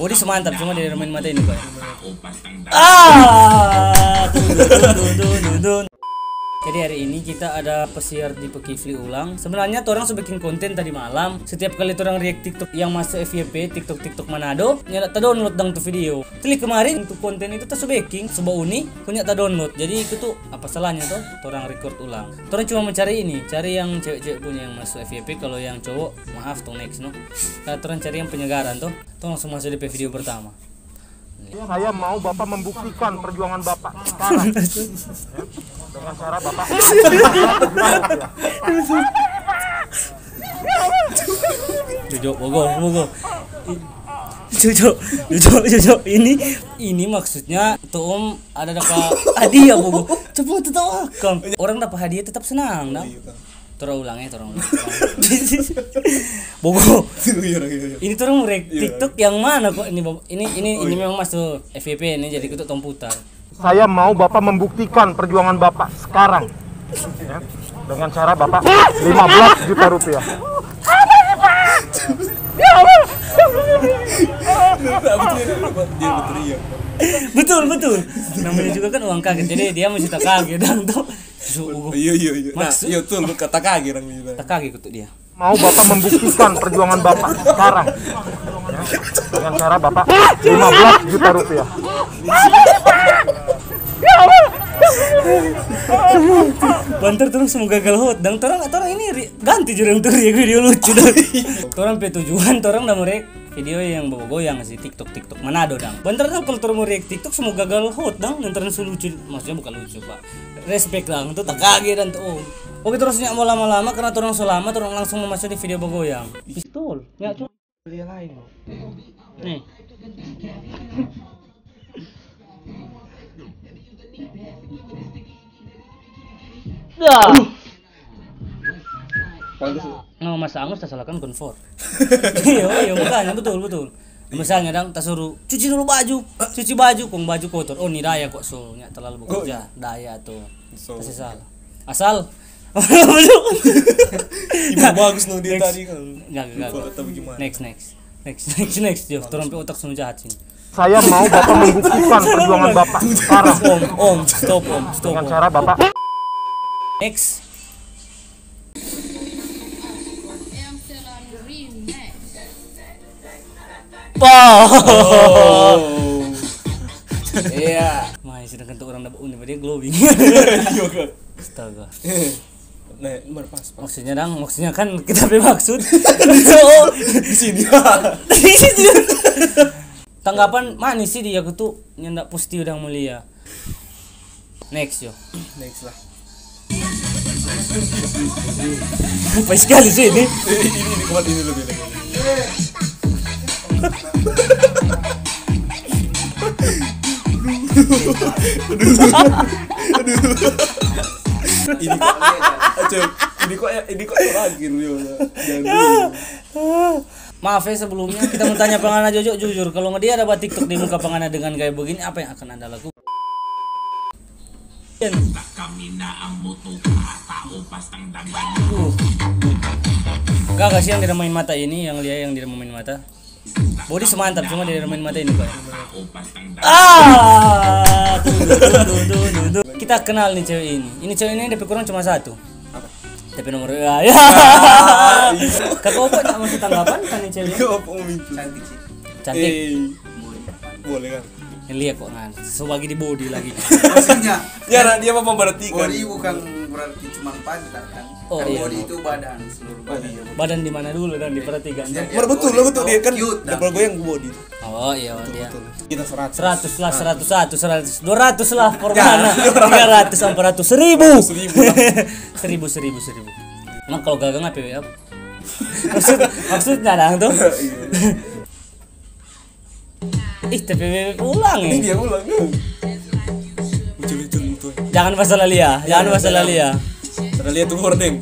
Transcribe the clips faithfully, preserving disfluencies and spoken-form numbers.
Body semantap, cuma dia main mata ini, Pak. Ah, dun, dun, dun, dun, dun, dun. Jadi hari ini kita ada pesiar di Pekifli ulang. Sebenarnya torang su bikin konten tadi malam. Setiap kali torang react TikTok yang masuk F Y P, TikTok TikTok Manado, nyanda ta download dang tu video. Klik kemarin untuk konten itu ta su bikin, su bauni, ko nyanda ta download. Jadi itu tu apa salahnya to? Torang record ulang. Torang cuma mencari ini, cari yang cewek-cewek punya yang masuk F Y P, kalau yang cowok maaf tong next no. Karena torang cari yang penyegaran to. Tong langsung masuk di video pertama. Saya mau Bapak membuktikan perjuangan Bapak sekarang. Ya. Dengan cara Bapak. Jojo, bogo, bogo. I- Jojo, Jojo, Jojo. Ini, ini maksudnya tu om ada dapat hadiah, bogo. Coba tu tahu akang. Orang dapat hadiah tetap senang, dang. Torang ulang ya, torang ulang. Bogo. Iya, iya, iya. Ini torang react TikTok yang mana kok? Ini ini ini ini memang masuk F Y P ini, jadi kutu tong putar. Saya mau Bapak membuktikan perjuangan Bapak sekarang. Ya. Dengan cara Bapak lima belas juta rupiah. Betul betul. Namanya juga kan uang kaget, jadi dia mesti tak kaget dang tuh. Susu ugu. Iya iya iya. Nah, Maksud- iya tuh lu kata kage orang bilang. Tak kaget kutu dia. Mau Bapak membuktikan perjuangan Bapak sekarang. Ya. Dengan cara Bapak lima belas juta rupiah. Bantar terus mau gagal hot. Dang torang torang ini ri- ganti jurang tuh react video lucu dang. Torang pe tujuan torang udah mau react video yang bawa goyang sih, TikTok TikTok Manado dang. Bantar dang kalau torang mau react TikTok semua gagal hot dang, dan torang su lucu, maksudnya bukan lucu pak, respect dang tuh tak kaget dan tuh om. Oke terus nyak mau lama-lama karena torang so lama torang langsung mau masuk di video bagoyang. Pistol nyak cuma. Nih. Dah. Pantes. No, Mas Angus tak salahkan konfor. Iya, iya, makanya betul betul. Misalnya dang, tak suruh cuci dulu baju, cuci baju, kong baju kotor. Oh, ni daya kok so, nyak terlalu bekerja, daya tuh. So. Kasih salah. Asal. Ibu bagus no dia Next. Tadi kan. Gagal, gagal. Lupa atau gimana? Next, next. Next, next, next, yo. Torang pe otak semua jahat sini. Saya mau Bapak membuktikan perjuangan Bapak sekarang. Om, om, stop, om, stop. Dengan Om. Cara Bapak Next. Yang Selan Remix. Wah. Oh. Iya. Mai sedangkan tu orang dapat uni dia glowing. Iya kan. Astaga. Nah, ini baru pas, pas. Maksudnya dang, maksudnya kan kita pe maksud. Oh, di sini. Tanggapan manis sih dia kutu nyanda positif dang mulia. Next yo. Next lah. Apa sekali sih ini? Eh, ini ini kuat ini lebih lebih. Ini kok, acem, ini kok ini kok terakhir yo. Jangan dulu. Maaf ya sebelumnya kita mau tanya pangana Jojo jujur kalau dia ada buat TikTok di muka pangana dengan gaya begini apa yang akan anda lakukan? Gak kasihan dia main mata ini yang lia yang dia main mata. Body semantap cuma dia main mata ini pak. Ah, tuh, tuh, tuh, tuh, tuh, tuh. Kita kenal nih cewek ini. Ini cewek ini ada kurang cuma satu. Tapi nomor ya. Ya. Kakak opo nak masuk tanggapan kan nih cewek? Iya, apa mau minta? Cantik. Eh, boleh kan? Yang lihat kok kan. Sebagi di body lagi. Maksudnya, Ya, nah, dia apa berarti kan? Body bukan berarti cuma pantat kan. Oh, Kan iya. Body itu badan seluruh badan. Badan di mana dulu dan diperhatikan. Maksudnya dia Mar betul body lah betul dia kan cute, double goyang body. Oh iya dia. Betul. Kita seratus. Seratus lah, seratus satu, seratus, dua ratus lah, for Ya, mana? Tiga ratus, empat ratus, seribu. Seribu lah. Seribu, seribu, seribu. Emang kalau gagang apa ya? Maksud, maksudnya dang tuh. Ih, tapi bebek ulang Ini ya. Dia ulang kan? Lucu-lucu tuh. Jangan masalah lia, jangan masalah lia. Ada lihat tuh hordeng.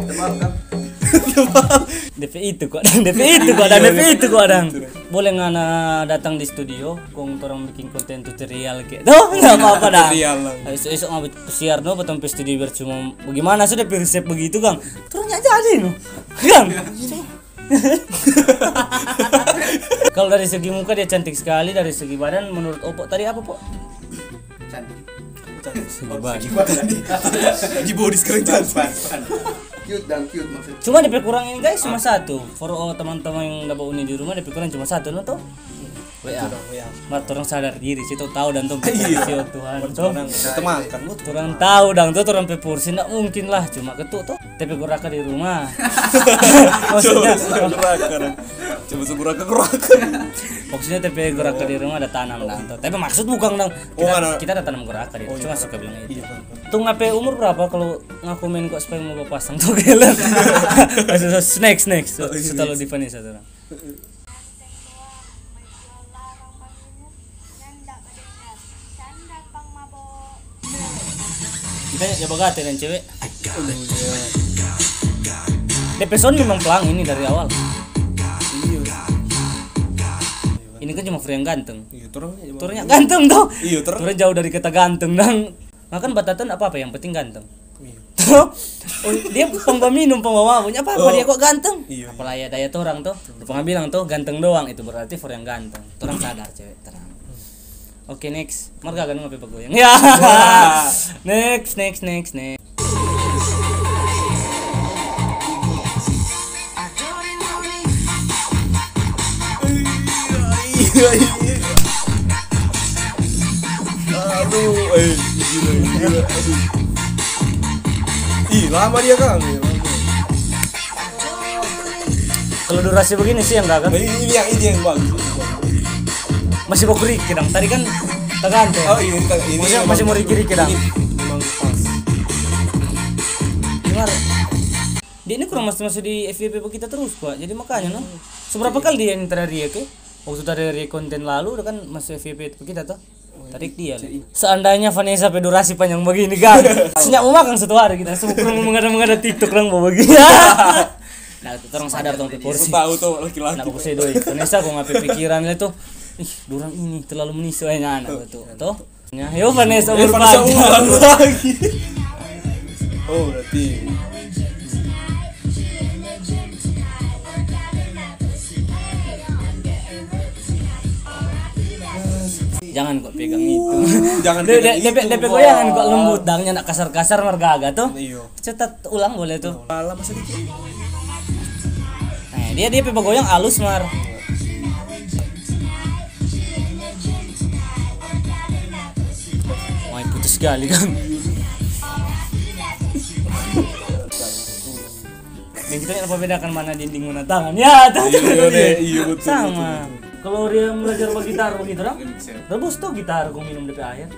Tebal kan? D P itu kok, dang. D P itu kok, dang. D P itu kok, dang. Boleh ngana datang di studio, kong torang bikin konten tutorial kayak. Tuh, nggak apa-apa dah. Tutorial lah. Esok-esok mau siar no, potong pe studio biar cuma bagaimana sudah resep begitu, Kang. Terus nggak jadi no. Kang. Kalau dari segi muka dia cantik sekali, dari segi badan menurut Opo tadi apa, Po? Cantik. Segi Oh, badan. segi badan. Segi body sekarang cantik. Cute dan cute maksudnya. Cuma depe kurang ini guys, cuma satu. For all teman-teman yang dapat uni di rumah, depe kurang cuma satu no toh. W A. Itu dong, W A. Mar torang sadar diri sih, tong tahu dang tong pe Iya. porsi, oh Tuhan. Tong, Tenang, tenang kan lu. torang tahu dang tong, torang pe porsi ndak mungkin lah, cuma ketu toh. Depe goraka di rumah. Coba Maksudnya, segerakan. Coba segerakan, gerakan. Maksudnya depe goraka di rumah ada tanam dang toh. Tapi maksud bukan dang. Oh, Kita, ada. Kita ada tanam goraka di rumah. Oh, iya. Cuma suka bilang itu. Iya, kan. Tung ape umur berapa kalau ngaku main kok supaya mau bapasang tuh gila. Next, next. Oh, iya, Setelah next. Di Vanessa tuh. Kita ya bagate dan cewek. Depe sound memang pelang ini dari awal. Iya. Ini kan cuma for yang ganteng. Iya, torang aja. Torang ganteng tuh. Iya, torang. Torang jauh dari kata ganteng dang. Nah kan batatan apa-apa yang penting ganteng. Iya. Tuh. Oh, dia pang baminum, pang bamabuk, apa apa Oh. Dia kok ganteng. Iya. Apalagi daya torang tuh. Pang bilang tuh ganteng doang, itu berarti for yang ganteng. Torang sadar cewek, tenang. Oke, next. Mar gaga dong apa bagoyang. Ya. Wah. Next, next, next, next. Iya, iya. Aduh, eh, gila, gila, aduh. Ih, lama dia, Kang. Iya, lama. Kalau durasi begini sih yang gaga. Nah, ini, ini yang ini yang bagus. Masih mau riki dang. Tadi kan tekan tuh. Oh iya, ini, ini Maksudnya emang- masih mau riki-riki dang. Ini emang pas. Dengar. Dia ini kurang masuk-masuk di F Y P kita terus, Pak. Jadi makanya no. Seberapa kali dia yang terakhir ya, ke? Waktu tadi konten lalu udah kan masuk F Y P kita tuh. Tarik dia. Seandainya Vanessa pe durasi panjang begini kan. Senyap mau makan satu hari kita. Semua kurang mengada-mengada TikTok dang bawa begini. Nah, itu orang sadar dong pe porsi. Tahu tuh laki-laki. Nah, bagus doi. Vanessa kok ngape pikiran le tuh. Ih, dorang ini terlalu menisu aja anak tuh. Tuh. Ya, yo Vanessa Eh, umur Vanessa panjang. ulang lagi. Oh, berarti. Jangan kok pegang itu. Jangan De- pegang de- depe- itu, depe Bang. Goyangan kok lembut dang, nyanda kasar-kasar mar gaga tuh. Iyo. Cetat ulang boleh tuh. Lama sedikit. Nah, dia dia pe bagoyang alus mar. Wah, putus sekali kan. Dan kita apa bedakan mana dinding mana tangan? Ya, tuh. Iya, iya, iya, betul, Sama. betul, Kalau dia belajar bergitar begitu dong. Rebus tuh gitar, gua minum depe air.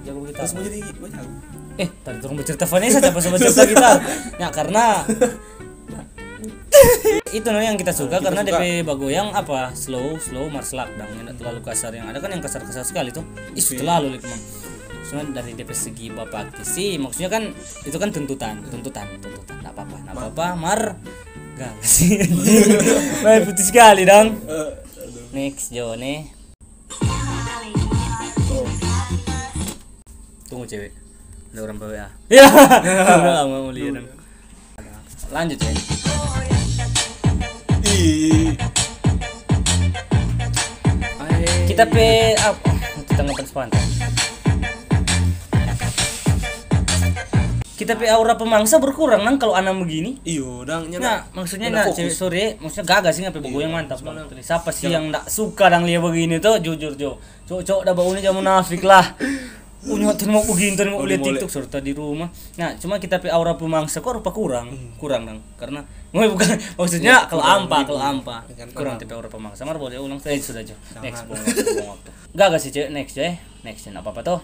Jago gitar. Terus mau jadi mau jago. Eh, tadi orang bercerita Vanessa, siapa sama cerita gitar? Ya karena itu no yang kita suka Kita karena suka. depe bagoyang apa slow slow mar slak dang, yang terlalu kasar, yang ada kan yang kasar-kasar sekali tuh. Ih, Iya. Terlalu like mang. Cuma dari depe segi bapak sih, maksudnya kan itu kan tuntutan, tuntutan, tuntutan. Nggak apa-apa, nggak apa-apa, mar gak sih. Baik putih sekali dong. Eh, aduh. Next jo nih. Oh. Tunggu cewek. Ada orang P W A. Ya. Udah lama mau lihat. Lanjut ya. Ih. Kita pe apa? Kita ngapain sepanjang? Kita pe aura pemangsa berkurang nang kalau anam begini. Iyo, dang Nah, maksudnya nyanda nah, fokus. Cewek sore, maksudnya gaga sih ngapain bagoyang mantap dong. Siapa sih yang ndak suka dang lia begini tuh, jujur jo. Cowok-cowok dah bau ini jangan munafik lah. Punya tuh mau begini tuh mau Oh, lihat mau TikTok serta di rumah. Nah, cuma kita pe aura pemangsa kok rupa kurang, kurang dang. Karena mau bukan maksudnya Ya, kalau kurang ampa, gitu. Kalau ampa, Jangan kurang kurang. T P aura pemangsa. Mar boleh ulang, eh sudah jo. Next, Jangan. Buang waktu, buang waktu. Gaga sih cewek, next jo eh. Next jo, apa apa tuh?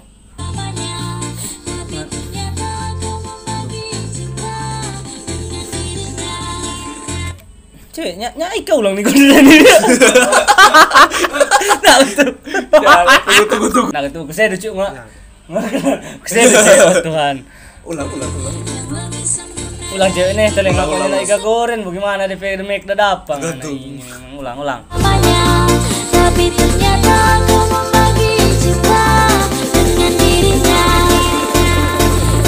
Cewek, nya, nya ika ulang nih kudu jadi dia. Nah, betul. Tunggu, tunggu, tunggu. Nah, itu saya lucu nggak? Nah. Saya lucu Tuhan. Ulang, ulang, ulang. Ulang cewek nih, telinga Ulang, aku ulang, nih ika goren, bagaimana depe make dadapang. Gantung. Nah, ini memang ulang, ulang. Namanya, tapi ternyata kau membagi cinta dengan dirinya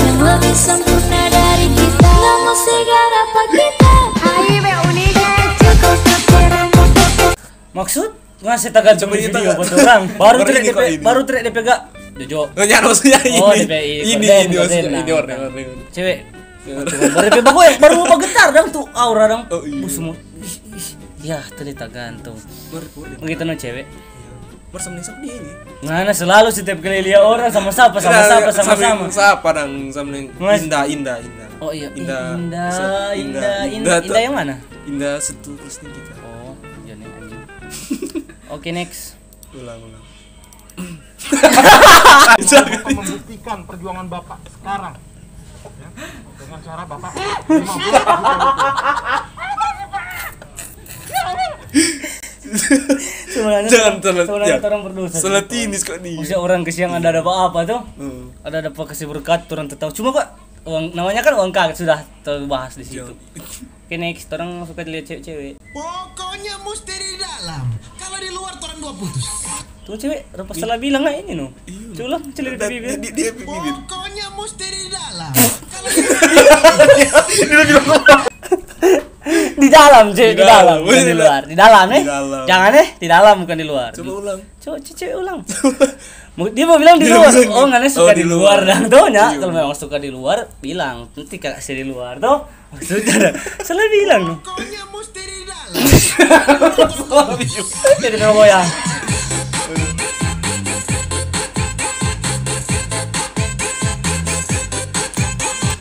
yang lebih sempurna dari kita. Kamu segala apa kita. Hai, be unik. Cukup Maksud? Ngasih tagantung di video buat orang. Baru trek D P, baru trek D P gak? Jojo. Oh, ya, maksudnya ini. Oh, D P I. Ini, ini, maksudnya ini orang, orang. Cewek. Baru D P bagoyang, baru bagetar dang tuh aura dang. Oh, iya. Semua. Ya, tuh tagantung. Begitu no cewek. Iya. Bersama nih, sama dia ini. Ngana selalu setiap kali lia orang sama sapa, sama sapa, sama sapa. Sapa dang, sama nih. Indah, Indah, Indah. Oh iya, Indah, Indah, Indah, Indah yang mana? Indah satu kelas tinggi kita. Oh, iya nih anjing. Oke, next. Ulang, ulang. Bapak membuktikan perjuangan Bapak sekarang. Ya, dengan cara Bapak lima puluh juta rupiah. Sebenarnya jangan orang, sebenarnya orang berdosa. Salah tinis kok nih. Maksudnya orang kesiangan ada apa-apa tuh. Hmm. Ada ada apa kasih berkat orang tetap. Cuma kok uang namanya kan uang kaget sudah terbahas di situ. Oke, next, orang suka dilihat cewek-cewek. Pokoknya mesti di dalam. Kalau di luar, torang dua putus. Tuh cewek, rupa salah bilang lah ini no. Iya. Coba ulang, cewek di bibir. Dia, dia bibir. Pokoknya mesti di dalam. Kalau di luar, di dalam, cewek, di dalam, bukan di luar. Di dalam, eh? Di dalam. Jangan, eh? Di dalam, bukan di luar. Coba ulang. Coba cewek ulang. Dia mau bilang di luar. Oh, ngana suka di luar dang tuh nya. Kalau memang suka di luar, bilang. Nanti kasih di luar tuh. Maksudnya ada. Salah bilang no. Pokoknya mesti di dalam. Jadi tergoyang.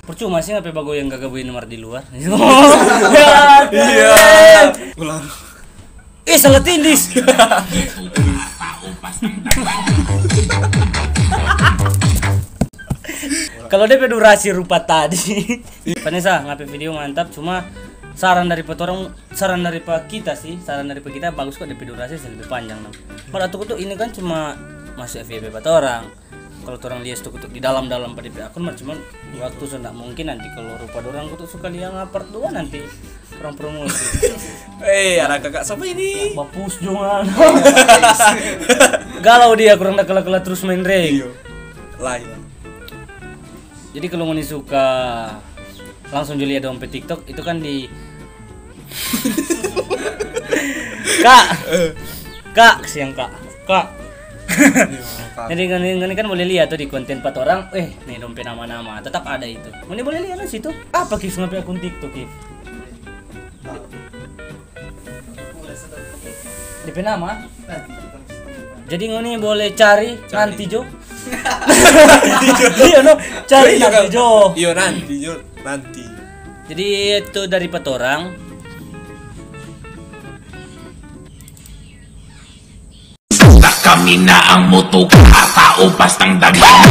Percuma sih ngapain bagoyang gaga boy nomor di luar. Iya. Ulang. Eh, salah tindis. Kalau depe durasi rupa tadi. Vanessa, ngape video mantap, cuma saran dari pa torang, saran dari pa kita sih, saran dari pa kita bagus kok depe durasi sih lebih panjang dong. Mar atu kutu ini kan cuma masuk F Y P pa torang. Kalau torang lia stok kutu di dalam-dalam pa depe akun mar cuman waktu so ndak mungkin nanti kalau rupa dorang kutu suka lia ngapart dua nanti. Kurang promosi. Eh, ada kakak siapa ini? Bapus jo ngana. Galau dia kurang da kela-kela terus main rank. Iyo. Lain. Jadi kalau ngoni suka langsung jo lia dong pe TikTok itu kan di Kak. Kak, siang Kak. Kak. Jadi ngoni, ngoni kan boleh lia tuh di konten pa torang, eh, nih dong pe nama-nama tetap ada itu. Ngoni boleh lia di situ. Apa kis ngape akun TikTok kis? Depe nama? Jadi ngoni boleh cari nanti jo. Iya no, cari nanti jo. Iyo nanti jo, nanti. Jadi itu dari pa torang. Takamina ang mutu ka ata upas tang dagang.